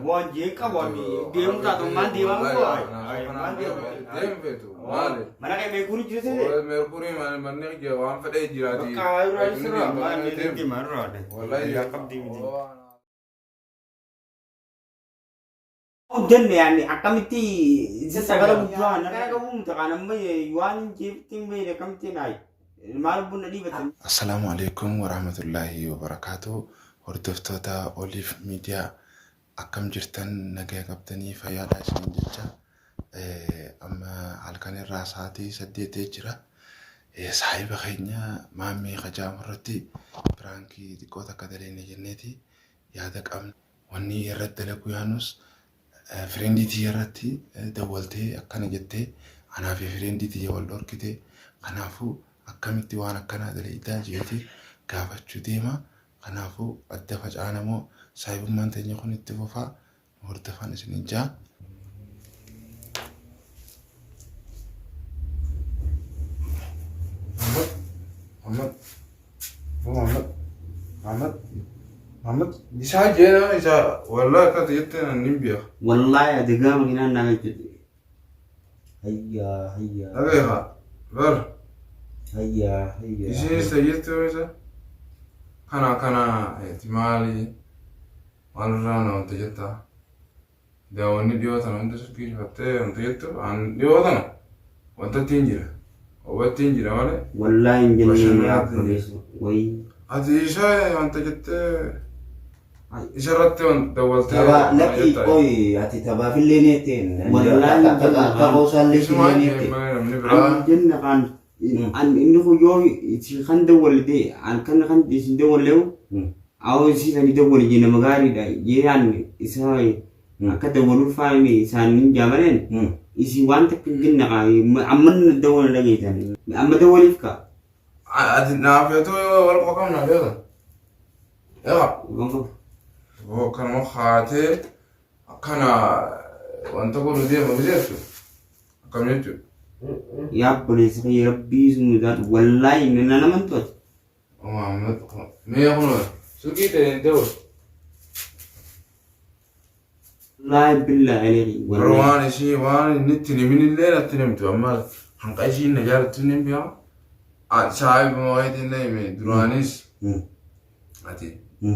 Waan jeen qabu ani deemu taatu maal deemaa qabu maal deemu. Deemu feetu maali? Mana kee meekurii jira seete. Meerkurii manni kiyya waan fedhee jiraati. Bakka irraa sirraa maal deema irraa. Wallahi Qabdii miti. Hojjenne yaani akkamitti isa sagala guddaa narra qabu miti kan amma waan hin jeefti hin beekne akkamitti naayi. Maal bunna dhiibatan. Assalaamu alaikum warahmatullaahi wabarakaatu. Hordoftoota Oliif Miidiyaa, akkam jirtan? Nagaya qabdanii? Fayyaadhaa isiniin jecha. Amma halkan irraa sa'aatii 8 jira. Saahiba keenya Maammee Kajaamu irratti piraankii xiqqoo takka daleenne jenneeti yaada qabna. Wanni irratti dalaguu yaanus fireendii tiyya irratti dawwaltee akkana jettee anaa fi fireendii tiyya wal dhorkite, kanaafuu akkamitti waan akkanaa dalagdaa jeeti gaafachuu deema. Kanaafuu adda faca'ana moo saahibummaan teenya kun itti fufaa? Nu hordofaan isiniin jaa. Muhammad, Muhammad, Muhammad, Muhammad. Isaa jeena isaa wallahi akkati jettee nan hin beeka. Wallaahi ati makiinaan naa galchite. Hayyaa hayyaa. Dhabeeka bar. Hayyaa hayyaa. Isinis tajettuu isa kana kana eti maali maalirraa na wanta jettaa daawwanni dhiyoo tana hunda silkii cufattee wanta jettu an dhiyoo tana wanta ittiin jira hubattiin jira malee. Wallaahi hin jennee yaa Bashannanaatti. obboleessa. Wayii. Ati isa wanta jettee isa irratti dawwaltee Tapha kana lakki jettaa. qoy ati taphaafillee ni jetteen. Wallaahi Akka qoosaallee Isumaan ni jee jetteen. malee namni biraa. An jenna kan an inni kun yoo isin kan dawwalle an kan kan isin dawwalleewu awoo isin sani dawwale jee nama gaariidha jee an isa akka dawwaluuf faayni isaan hin jaamaleen isin waan takka hin jenne kaa amma dawwala dhageessan amma dawwaliif kaa. Ati naaf yoo ta'u wal qofa qabna beeka. Yaa. Kanuma kaatee akkana wanta godhu deema bijeessu akkam jechuudha. Yaa obboleessa kiyya, rabbii sun mudaatu wallaahi na naman to'ate. Muhammad mee kun silkii ta'e hin ta'u. Wallaahi billaahi alayhi Bara wallaahi. waan ishii waan inni itti himin illee natti hin himtu, amma hanqa ishiin na jaalattu hin beeku. Saahiba wayitiin na hime duraanis ati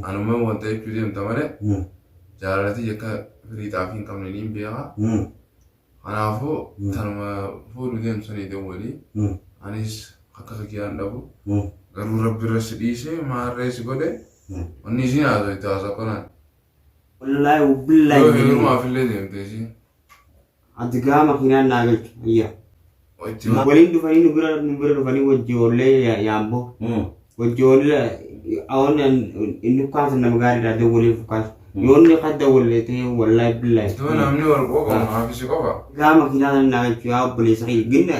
anuma wanta jechuu deemta malee jaalalati akka firii xaafii hin qabne ni beeka. Kanaafuu tanuma fuudhu deemtu sanii dawwalii anis akka kiyyaan dhabu garuu rabbi irra si dhiise maarree si godhe wanni isiin haasofte haasoo akkanaan. Wallaahi billaahi. Yoo heerumaaf illee deemte isiin. Ati gaa makiinaan naa galchu ayyaa. Itti Waliin dhufanii nu bira dhufanii wajji oollee yaamboo. Wajji oollee awwan inni kaasan nama gaariidha dawwalee fukaasu. Yoo inni kan dawwalee ta'e wallaahi billaahi. Ittoo namni wal qoqamu haafisi qofa. Gaa makiinaan naa galchu yaa obboleessa kiyya. Ginna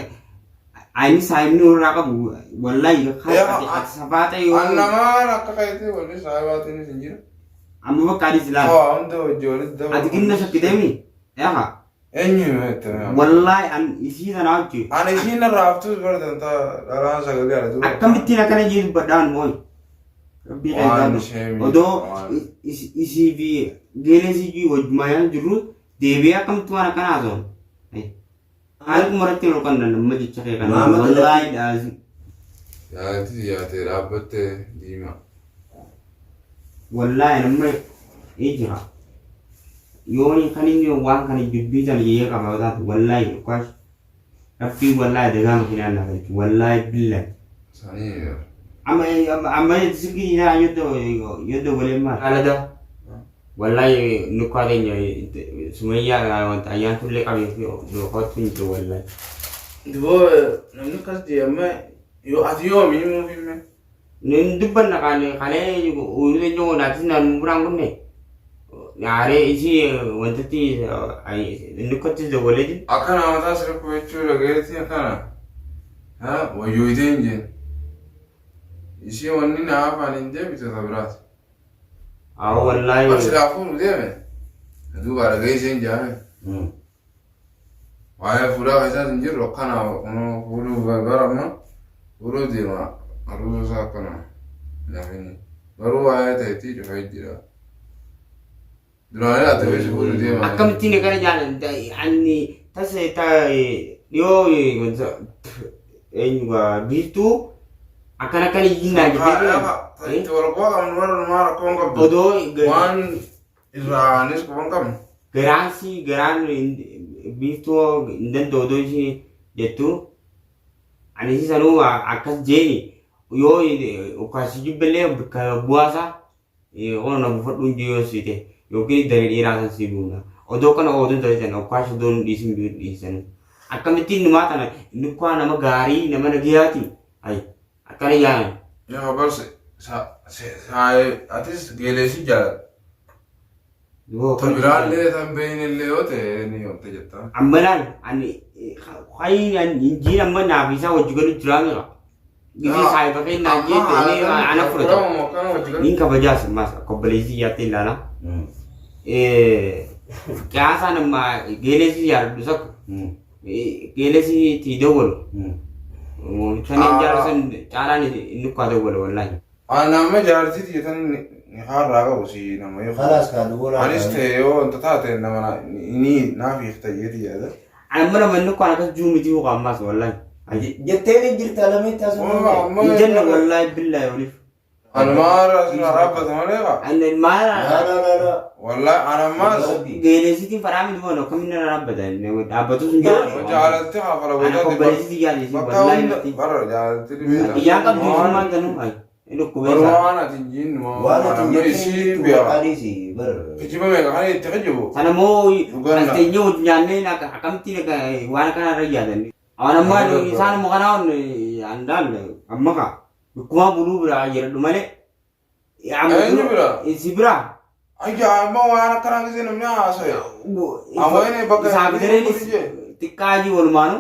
ani saayimni irraa qabu wallaahi kan ati safaaxa yoo. An namaan akka keetii walli saahibaatiinis hin jiru. Amma bakka adii silaa. Haa hunda wajji walitti dabalu. Ati ginna shakkiteemi? Eegaa. Eenyu hima itti hima? Wallaahi an isii sana wajji. Ani isiin irraa haftus bara dantaa dhalaan sagalee ala duuba. Akkamittiin akkana jee dubbadhaan mooyi. Rabbii Waan keessaa ishee miidhu, odoo waan- isii fi geelee isii wajjumaa yaan jirru deebi'ee akkamitti waan akkanaa haasa'u. Haala kumaratti ol kan amma jecha kee kana. Maama. Wallaahi dhaasi. Yaati yaatee dhaabbattee diimaa. Wallaahi nama ni jira. Yoo kan inni waan kana dubbii tana jee qaba yoo taatu wallaahi dhukaas. Rabbii wallaahi dagaa makiinaan naa galchu wallaahi billahi. Sanii. Amma amma silkii isaa yoo dawwalee maal? Alada. Wallaahi nukkaa keenya sumayyaa wanta ayyaan tullee qabee fi kootu hin jiru wallaahi. Duboo namni akkas jee amma yoo ati yoomi himuu fi hime. Nun dubbanna kan kalee uuyiruu teenya wadaachis naan biraan kunne. Aaree isii wantatti nukkattis dawwalee jiru. Akkana mataa sirrii jechuu dhageetti akkana. Wayyooyitee hin jeen. Ishee wanni na afaan hin deebitu ta biraati. Haa wallaahi. Bar silaa fuudhu deeme. Duuba dhaga'ee isheen jaame. Waa'ee fuudhaa keessaas hin jirru akkana kunoo fuudhuu bara amma fuudhuu deema aruusa isaa akkana namni garuu waa'ee ta'etti cufee jira. Duraan ati si fuudhu deema. Akkamittiin kana jaalan ani tasa ta dhiyoo eenyugaa biiftuu akkana akkana iyyinaa jettee Itti wal quba qabnu warra numaa rakkoo hin qabdu. odoo Waan irraanis quba hin qabnu. Garaan si garaan biiftuu hin danda'u odoo ishee jettu ani si sanuu akkas jeeni yoo ukkaasi jibballee bakka bu'aasaa Ono na buufadhu hin jiru yoo siite yookiin daree dheeraa san si buuna. Odoo kana oodun taasisan okkaasha odoo hin dhiisin biir dhiisan. Akkamittiin numaa tana nukkaa nama gaarii nama nagayaati. Ay akkana yaalan. Yaa barse atis geeleessi jaalladha. Ta biraallee tan beeynillee yoo ta'e ni yoomte jetta. Amma laal ani hayi hin amma naaf isaa wajji galu jiraa mira. Gisee saahiba kennaa jeette inni ana fudhata. Niin kabajaas ammaas akka obboleessi yaatti ilaala. Qiyaasaan amma geeleessi yaaddu sakka. Geeleessi itti dawwalu. Saniin jaarsan caalaan inni ukkaa dawwalu wallaahi. Ana amma jaartii tiyya tan ni haarraa qabu si nama yoo. Khalaas kaa dubola. Anis ta'e yoo wanta taate nama ni naaf hiikta jeeti yaada. Amma nama inni ukkaan akkas juu miti hoo ammaas wallaahi. Jettee ni jirta lametti asuma. Hin jenne wallaahi billaahi oliif. Anumaa asirraa dhaabbata malee kaa. Ani maal Laa laa laa laa. Wallaahi ana ammaas geeleesitiin fadhaa miti boona akkamiin irra dhaabbata dhaabbatu sun jira. jaalalti haa fala Ana obboleessi jaalisi Bakka wallaahi hunda natti. bara jaalalti dhibeeta. Iyyaan qabdu sun tanuu ay inni Garuu dhukkubeessa. waan ati hin jiin Waan ati amma jetteen isii jirtu bi'a. maqaanis bar. Kijiba meeqa kan itti kijibu. Sana moo Dhugaan as teenyee wajjin nyaannee akkamittiin waan kana irra yaadan. Waan ammaa isaan immoo kanaa andaan amma kaa dhukkumaa buluu biraa jedhadhu malee. Eenyu bira? Si biraa. Ayyaa amma waan akkanaa gisee namni haasa'e. Amma inni bakka Isaaf dareenis xiqqaajii walumaanu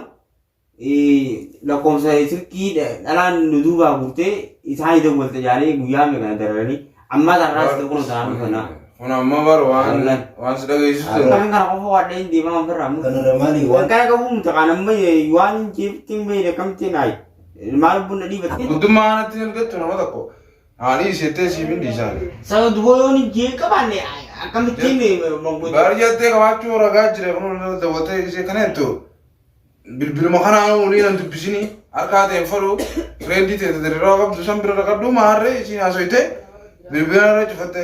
lakkoofsa silkii dhalaan nu duubaa guurtee isaan dawwalte jaalee guyyaa meeqa dararanii amma sararaas ta'u kun ta'an dhufana. Kun amma bar waan Wallaahi. waan si dhageessisu. Kan kana qofa waadhee hin deemaa ofirraa amma. Kanarra maali waan Kan kana qabu muta kan amma waan hin jeeftiin beekne kamtiin ayi. Maal bunna dhiibatte. Guddummaa anatti hin argattu nama tokko. Haanii iseettee siif hin dhiisaan. Sababa duboo yoon hin jee qabaanne akkamittiin manguddo. Baar jettee qabaachuu ragaa jira kun daawwattee isee kana jettu bilbiluma kanaan olii nan dubbisini harkaa ta'een fadhu fireendii ta'e diriiraa qabdu san bira dhaqadhu maarree isiin haasofte bilbila irra cufatte.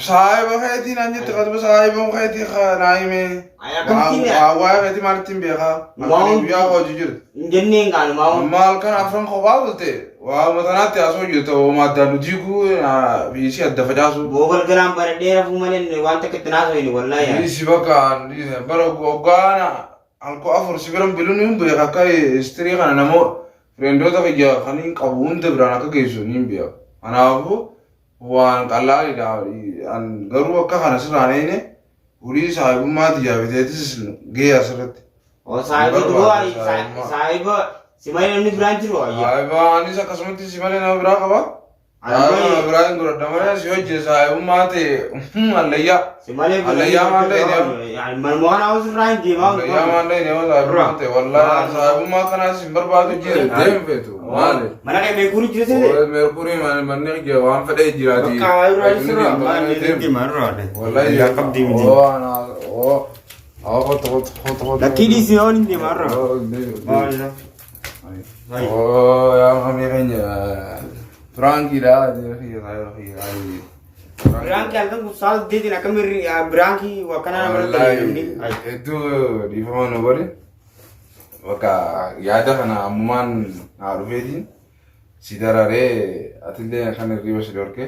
Saayiba keetii naan jette qadba saayiba keetii naa hime. Akkamittiin Waa'ee keetii maalitti hin beekaa? Waan- Guyyaa hojii jirti. hin jenneen kaanu maa Amma halkan afran kophaa bulte waa matanaatti haasoo jirta hooma addaan nu diiguu fi isii adda facaasu. Boo galgalaan baradhee rafuu malee waan takka itti naasoo hin wallaahi. Isi bakka bara hoggaana halkoo afur si biran biluun hin beeka akka istirii kana namoo fireendoota kiyya kan hin qabu hunda biraan akka geessu ni hin beeka. Kanaafuu waan qallaaliidha. Garuu akka kana sirraan eene horii saahibummaa tijaabiteetis gahee asirratti. Oo saahiba duboo saahiba si malee namni biraan jiru ayya. Saahiba anis akkasumatti si malee nama biraa qaba. Saahiba nama biraa hin godhadha malee si hojii saahibummaa ta'e hallayyaa. Si malee Hallayyaa maal ta'e deema? Manuma kana haus irraa hin deemaa. Hallayyaa maal ta'e deema saahibummaa ta'e wallaahi saahibummaa kanaas hin barbaadu jira deemu feetu maali? Mana kee meekurii jira seete? Meerkurii manni kiyya waan fedhee jiraati. Bakka irraa sirraa maal deema irraa. Wallaahi Yaa qabdii miti. Oo ana oo oo qoto qoto qoto qoto. Lakkii dhiisii yoo hin deema irraa. Maal Oo yaa mamii keenya Firaankiidha jira kiyya saayiba kiyya. Biraankii halkan kun sa'a saddeetiin akkamiin biraankii akkanaa nama irratti namni. Wallaahi hedduu dhiifama nu godhe. Bakka yaada kana ammumaan naa dhufeetiin si dararee atillee kan hirriba si dhorke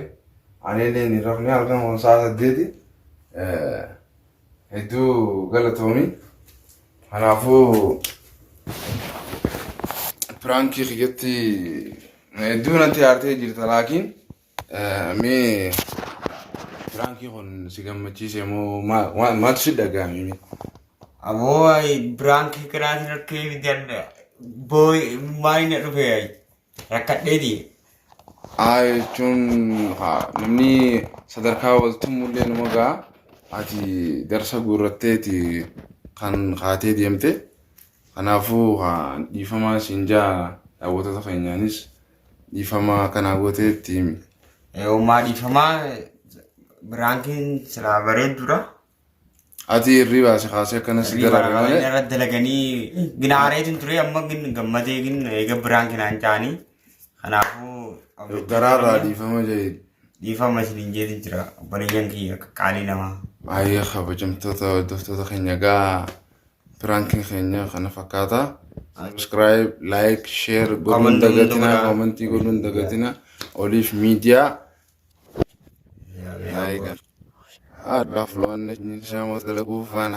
anillee hin rafne halkan kun sa'a 8 hedduu galatoomi. Kanaafuu piraankii kiyyatti hedduu natti aartee jirta laakiin mee piraankii kun si gammachiise moo maaltu si dhaga'ame mee? Aboo biraankii kanaatiin rakkee miti booy maal na dhufe rakkadheeti. Haa jechuun namni sadarkaa waltumullee nama ga'a. Ati darsa guurratteeti kan kaatee deemte. Kanaafuu dhiifamaa siin jaa daawwattoota keenyaanis dhiifama kanaa gootee itti himi. Uumaa dhiifamaa Prankiin silaa bareedduudha. Ati hirribaa si kaasee akkana si darare malee. Irra dalaganii gin aareetiin ture, amma gin gammadee, gin eega prank naan ta'anii, kanaafuu Garaarraa dhiifama jee. Dhiifama isiniin jeetiin jira, obboleeyyan kiyya qaalii namaa. Baay'ee kabajamtoota hordoftoota keenya, gaa prankiin keenya kana fakkaata. Subscribe, like, share godhuun Comment dagatina, godhaa. Commentii godhuun dagatina. Oliif miidiyaa. Like. Haadhaaf loon isaa dalaguu faana.